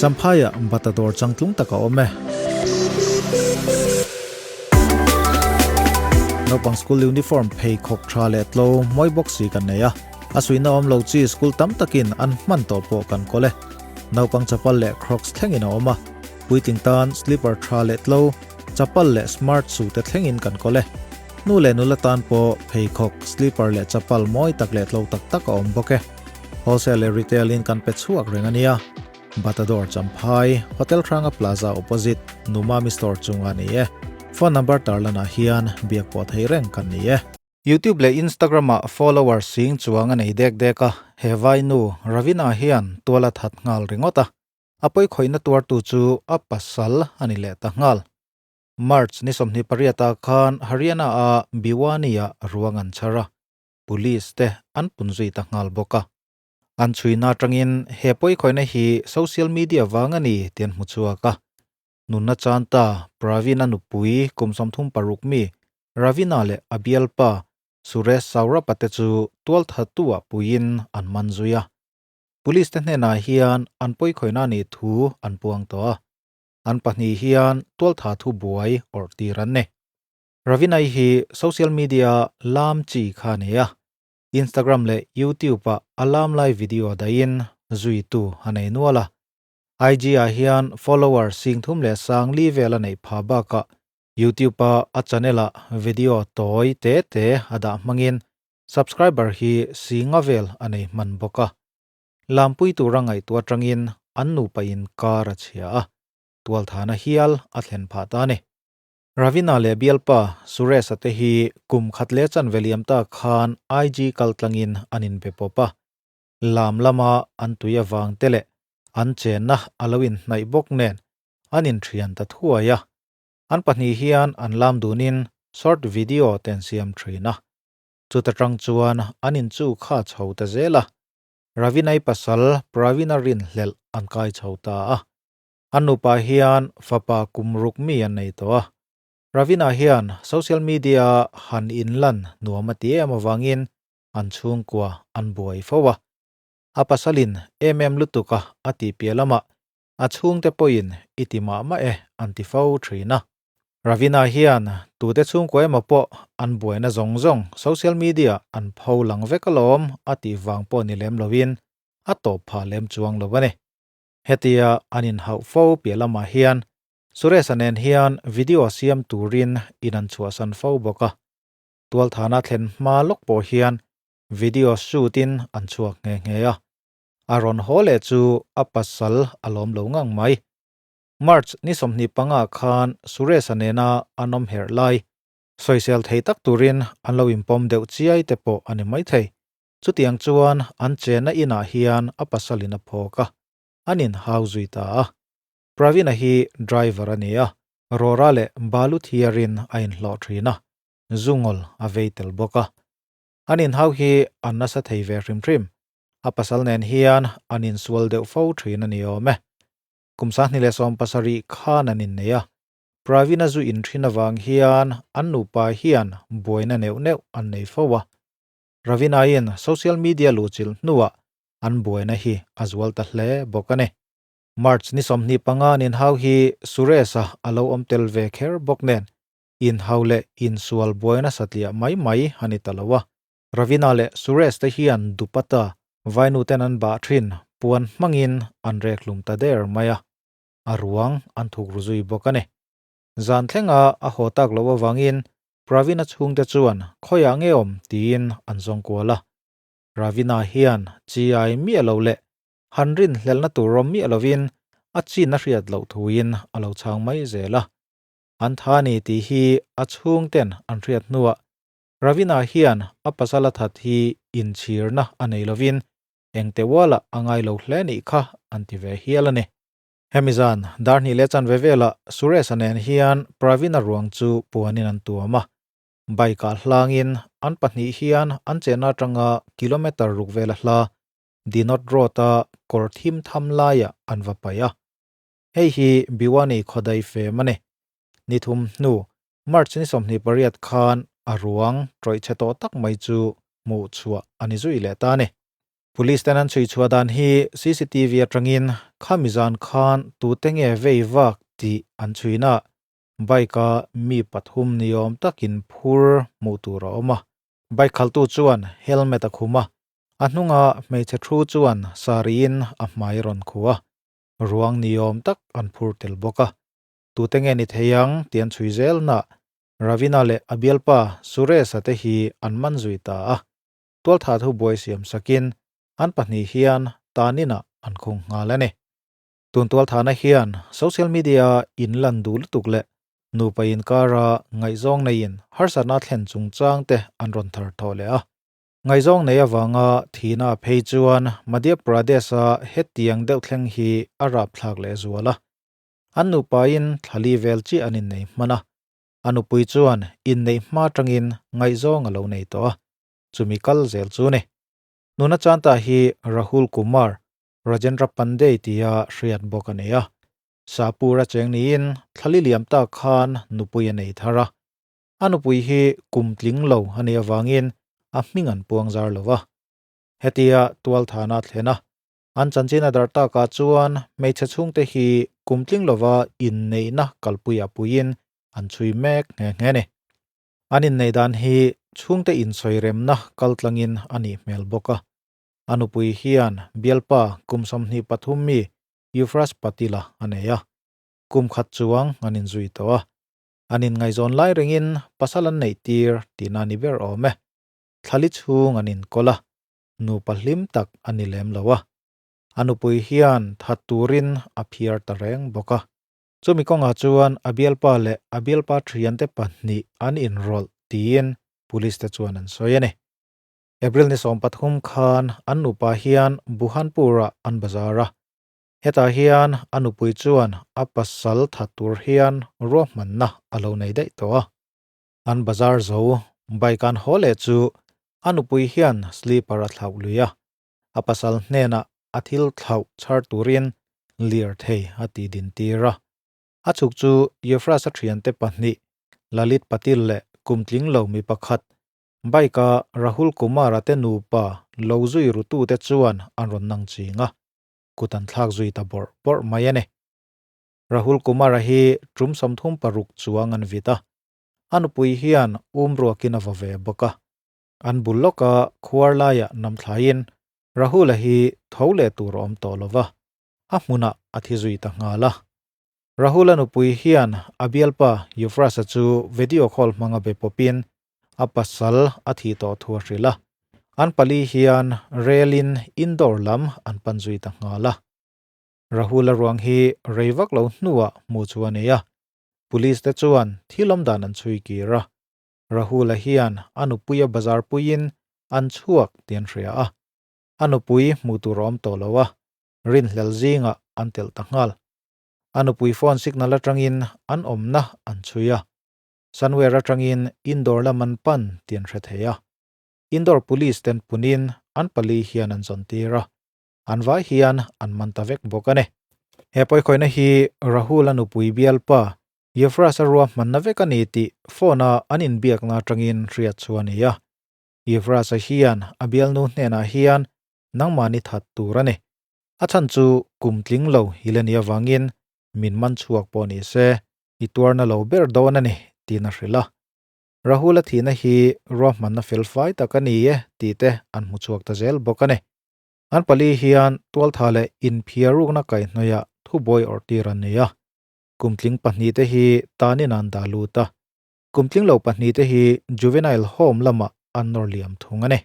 Champhaiah bata dawr changtlung tak a awm e. Naupang school uniform pheikhawk tha leh tlo mawi bawk si kan nei a. A suihna awm lo chi school tam takin an hman tawh pawh kan kawl e. Naupang chapal leh crocs thlengin a awm a. Puitling tan slipper tha leh tlo, chapal leh smart shoe te thlengin kan kawl e. Nu leh nula tan pawh pheikhawk, slipper leh chapal mawi tak leh tlo tak tak a awm bawk e. Wholesale leh retail in kan pe chhuak reng a nia. Batador Champhai, Hotel Hranga Plaza opposite, Numami Store chunga ni e. Phone number tarlanah hian biak pawh thei reng kan ni e. YouTube leh Instagram ah follower sing chuang a nei dek dek a, he vainu Ravina hian tual a that nghal ringawt a, a pawikhawihna tuartu chu a pasal a ni leh ta nghal. March ni 28 ah khan Haryana ah Bhiwani ah ruang an chhar a, Police te an pun zui ta nghal bawk a. An chhuina atangin he pawikhawihna hi social media vang a ni tih an hmu chhuak a. Nunna chanta Pravin-a nupui kum 36 mi Ravina leh a bialpa Suresh Saurabh-a te chu tualthattu-ah puiin an man zui a. Police te hnenah hian an pawikhawihna a nih thu an puang tawh a. An pahnih hian tualtha thu buai awrh tir an ni. Ravinai hi social media lam chi kha a ni a, Instagram leh YouTube ah a lam lai video dahin zuitu a nei nual a. IG ah hian follower 34,000 vel a neih phah bakah YouTube a a channel ah video tawi te te a dah hmangin subscriber hi 5,000 vel a nei hman bawk a. Lampui tura ngaihtuah atangin an nupa inkar a chhia a, tualthana hial a thlen phah ta a ni. Ravina leh bialpa Suresh-a te hi kum khat leh chanve liam ta khan IG kal tlangin an inbe pawp a. Lam lama an tui avang te leh an chenna a lo inhnaih bawk nen an inthian ta thuai a. An pahnih hian an lam dunin short video te an siam thin a. Chuta tang chuan an inchu kha chho ta zel a. Ravina-i pasal Pravina rinhlelh an kai chho ta a. An nupa hian fapa kum ruk mi an nei tawh a. Ravina hian social media han inlan nuam a ti em avangin an chhungkua an buai fo a. A pasalin em em lutuk a a tih piah lamah a chhungte pawhin i ti mah mah e an ti fo thin a. Ravina hian tute chhungkua emaw pawh an buaina zawng zawng social media an pho lang vek alawm a tih vang pawh ni lem loin a tawp phah lem chuang lo a ni. Hetia an inhauh fo piah lamah hian Suresh-a nen hian video siam turin in an chhuahsan fo bawk a. Tualthana thlen hma lawk pawh hian video shoot-in an chhuak nghe nghe a. A rawn haw leh chu a pasal a lawm lo ngang mai. March ni 25 khan Suresh-a nena an awm herh lai, sawisel thei tak turin an lo inpawm deuh chiai te pawh a ni maithei. Chutiang chuan an chenna inah hian a pasalin a phawk a, an inhau zui ta a. Pravina hi driver a ni a, Rora leh Balu thiarin a inhlawh thin a, zungol a vei tel bawk a. An inhau hi an nasa thei ve hrim hrim. A pasal nen hian an insual deuh fo thin a ni awm e. Kum 2017 khan an innei a, Pravina zu inthin avang hian an nupa hian buaina neuh neuh an nei fo a. Ravinain social media luhchilh hnuah an buaina hi a zual ta hle bawk a ni. March ni 25 an inhau hi Suresh-a a lo awm tel ve kher bawk nen inhau leh insual buaina satliah mai mai a ni ta lo a. Ravina leh Suresh te hian dupatta vainuten an bah thin puan hmangin an rek hlum ta der mai a, a ruang an thuk ru zui bawk a ni. Zan thlenga a haw tak loh avangin Pravina chhungte chuan khawiah nge awm tiin an zawng kual a. Ravina hian chi ai miah lo leh han rinhlelhna tur awm miah lovin a chin a hriat loh thuin a lo chhang mai zel a. An tha ni tih hi a chhungten an hriat hnuah Ravina hian a pasal a that hi inchhirna a nei lovin engte ualah a ngai lo hle nih kha an ti ve hial a ni. Hemi zan, dar hnih leh chanve velah Suresh-a nen hian Pravin-a ruang chu puanin an tuam a. Bike-ah hlangin an pahnih hian an chenna atanga kilometre ruk vela hla Dinot Road-a kawr thim tham laiah an va paih a. Hei hi Bhiwani khawdai fem a ni. Ni thum hnu, March ni 28 khan a ruang tawih chhe tawh tak mai chu hmuh chhuah a ni zui leh ta a ni. Police ten an chhui chhuah dan hi cctv atangin khami zan khan tute nge vei vak tih an chhuina bike-a mi pathum ni awm takin phur hmuh tur a awm a. Bike khaltu chuan helmet a khum a, a hnunga hmeichhe thu chuan sariin a hmai rawn khuh a, ruang ni awm tak an phur tel bawk a. Tute nge ni thei ang tih an chhui zel na Ravina leh a bialpa Suresh-a te hi an man zui ta a. Tualthat hu buai siam sakin an pahnih hian taninah an khung nghal a ni. Tun tualthahna hian social media in lan duh lutuk leh nupa inkara ngaihzawng neiin harsatna thlen chungchang te an rawn thar thawh leh a. Ngaihzawng nei avanga thihna a phei chuan Madhya Pradesh-a hetiang deuh thleng hi a rapthlak lehzual a. An nupain thlali vel chiah an innei hman a. A nupui chuan inneih hma tangin ngaihzawng a lo nei tawh a, chumi kal zel chu ni. Nuna Chanta hi Rahul Kumar, Rajendra Pandey tia hriat bawk a nei a. Sapur a cheng niin thlali liam tak khan nupui a nei thar a. A nupui hi kum tling lo a nih avangin a hming an puang zar lo va. Hetia tualthana thlen a, an chanchin a darh takah chuan hmeichhe chhungte hi kum tling lova inneihna kalpuiah puiin an chhui mek nghe nghe a ni. An inneih dan hi chhungte insawi remna kaltlangin a nih hmel bawk a. A nupui hian bialpa kum 23 mi Yufraj Patil-a a nei a, kum khat chuang an inzui tawh a. An inngaihzawn lai rengin pasal an neih tir tihna a ni ber awm e. Thlali chhung an inkawl a, nupa hlim tak a ni lem lo a. A nupui hian that turin a phiar ta reng bawk a. Chumi kawngah chuan a bialpa leh a bialpa thiante pahnih an inrawlh tiin police te chuan an sawi a ni. April ni 13 khan an nupa hian Buhanpur-ah an bazar a. Hetah hian a nupui chuan a pasal that tur hian ruahmanna a lo nei daih tawh a. An bazar zo bike an haw leh chu a nupui hian slipper a thlauh lui a. A pasal hnenah a thil thlauh chhar turin lirthei a tih din tir a. A chhuk chu Yufraj-a thiante pahnih Lalit Patil leh kum tling lo mi pakhat Bike-a Rahul Kumar-a te nupa lo zui rutute chuan an rawn nang ching a, kut an thlak zui ta bawrh bawrh mai a ni. Rahul Kumar-a hi tum 36 chuang an vit a, a nupui hian um ruakin a va ve bawk a. An bul lawka khuar laiah nam thlaiin Rahul-a hi tho leh tur a awm tawh lo va, a hmunah a thi zui ta nghal a. Rahul-a nupui hian a bialpa Yufraj-a chu video call hmanga be pawpin a pasal a thih tawh thu a hrilh a. An pali hian rel-in Indore lam an pan zui ta nghal a. Rahul-a ruang hi rei vak lo hnuah hmuh chu a nei a. Police te chuan thil awm dan an chhui kir a. Rahul-a hian a nupuia bazar puiin an chhuak tih an hria a. A nupui hmuh tur a awm tawh lo a, rinhlel zingah an telh ta nghal. A nupui phone signal atangin an awmna an chhui a, Sanwer atangin Indore lam an pan tih an hre thei a. Indore police ten punin an pali hian an zawn tir a, an vai hian an man ta vek bawk a ni. He pawikhawihna hi Rahul-a nupui bialpa Yufraj-a ruahmanna vek a ni tih phone-a an inbiakna atangin hriat chu a ni a. Yufraj-a hian a bialnu hnenah hian nangmahni that tur a ni. A chhan chu kum tling lo i la nih avangin min man chhuak pawh ni se, i tuarna lo ber dawn a ni, tiin a hrilh a. Rahul-a thihna hi ruahmanna fel fai tak a ni e tih te an hmu chhuak ta zel bawk a ni. An pali hian tualtha leh inphiarukna kaihhnawihah thubawi awrh tir an nei a. Kum tling pahnih te hi tanin an dah lut a, kum tling lo pahnih te hi juvenile home lamah an nawr liam thung a ni.